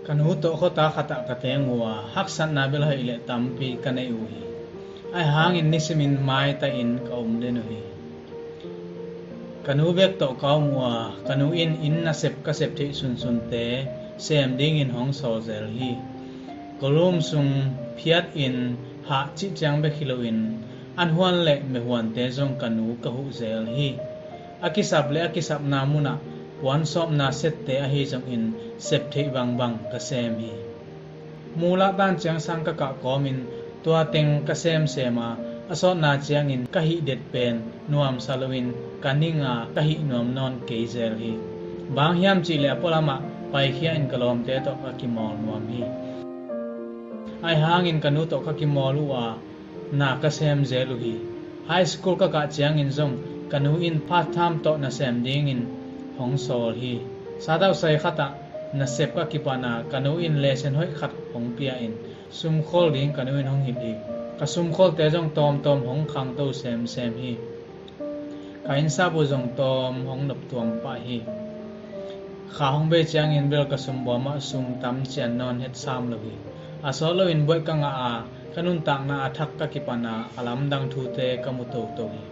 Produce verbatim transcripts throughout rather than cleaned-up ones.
Ka nu tawh khuata khatah ka teng uh a, haksatna bel hoih leh tampi ka nei uh hi. Ahi hangin nisimin maitahin ka om den uh hi. Ka nu bek tawh ka om uh a, ka nu in inn nasep ka sep theih sunsunte sem dingin hong sawl zel hi. Ka room sung phiatin hah cih ciang bek hi loin, an huan le mehuante zong ka nu ka huh zel hi. A kisap le a kisapna munah puansawpna sette ahi zongin sep theih bangbang ka sem hi. Mulah tan ciang sang ka kah kawmin tua teng ka semsem a, a sawtna ciangin ka hih det pen nuamsa loin ka ning a, ka hih nuam nawn kei zel hi. Bang hiam cihleh a pualamah paikhia in ka lawmte tawh ka kimawl nuam hi. Ahi hangin ka nu tawh ka kimawl uh a, na ka sem zel uh hi. High school ka kah ciangin zong ka nu in part time tawh nasem dingin hong sawl hi. Satau sai khatah nasep ka kipan a, ka nu in lesson hoih khat hong pia in sumkhawl ding ka nu in hong hilh hi. Ka sumkhawlte zong tawmtawm hong khangto semsem hi. Ka innsap uh zong tawm hong noptuam pah hi. Kha hong bei ciangin bel ka sumbawm ah sum tam cian nawn hetsam lo hi. A sawt loin buaih ka ngah a, ka nuntakna a thak ka kipan a, a lamdang thute ka mu toto hi.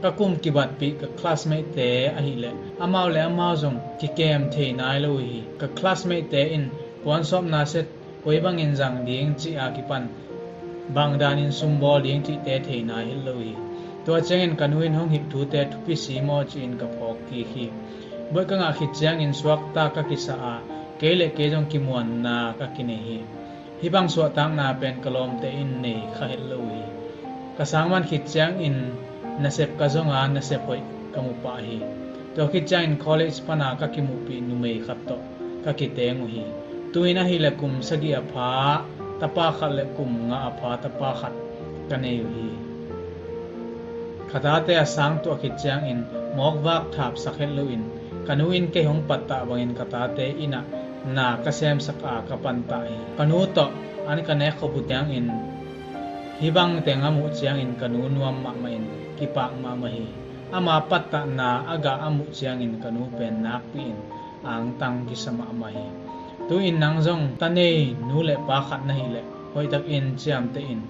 Ka kum kibatpih ka classmate-te ahileh amau le amau zong kikem thei nai lo uh hi. Ka classmate-te in puansawpna set koi bangin zang ding cih a kipan bang danin sumbawl ding cihte thei nai hi lo hi. Tua ciangin ka nu in hong hilh thute thupi si maw ci-in ka phawk kik hi. Buaih ka ngah khit ciangin suakta ka kisa a, kei le kei zong kimuanna ka kinei hi. Hih bang suahtakna pen ka lawmte in nei kha het lo uh hi. Ka sang man khit ciangin nasep ka zong a, nasep hoih ka mu pah hi. Tua khit ciangin college pana ka kimuhpih numei khat tawh ka kiteng uh hi. Tu-in ahileh kum sagih a pha tapa khat le kum nga a pha tapa khat ka nei uh hi. Ka tate a sang tuah khit ciangin mawkvak thapsak het loin ka nu in kei hong pattah bangin ka tate inn ah na ka semsak a ka pantah hi. Ka nu tawh an ka nek khop uh ciangin hih bang teng a muh ciangin ka nu nuam mahmah in kipak mahmah hi. Ama pattahna a gah a muh ciangin ka nu pen nakpi-in angtang kisa mahmah hi. Tu-in nang zong ta nei nu le pa khat na hileh hoihtakin ciamteh in.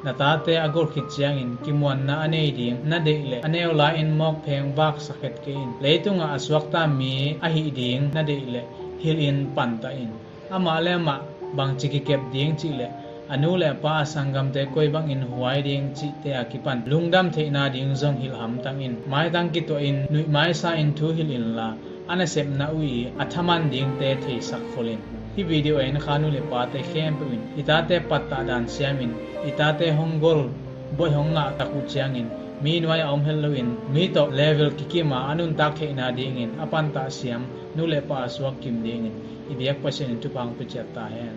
Na tate a gol khit ciangin kimuanna a nei ding na deih leh a neu lai-in mawk pheng vaksak het kei in. Leitungah a suakta mi a hih ding na deih leh hilhin pantah in. Amah le amah bangci kikep ding cihleh a nu le a pa a sanggamte koi bangin huai ding cihte a kipan lungdam theihna ding zong hilh hamtang in. Maitang kituahin nuihmaisa in thu hilh inla, a nasepna uh i a thaman dingte theisak khol in. Hih video a en kha nu le pate khempeuh in i tate pattah dan siamin, i tate hong gol buaih hong ngah tak uh ciangin mi nuai a om het loin mi tawh level kikim a a nuntak theihna dingin a pantah siam nu le pa a suak kim dingin i biak Pasian in thupha hong pia ciat ta hen.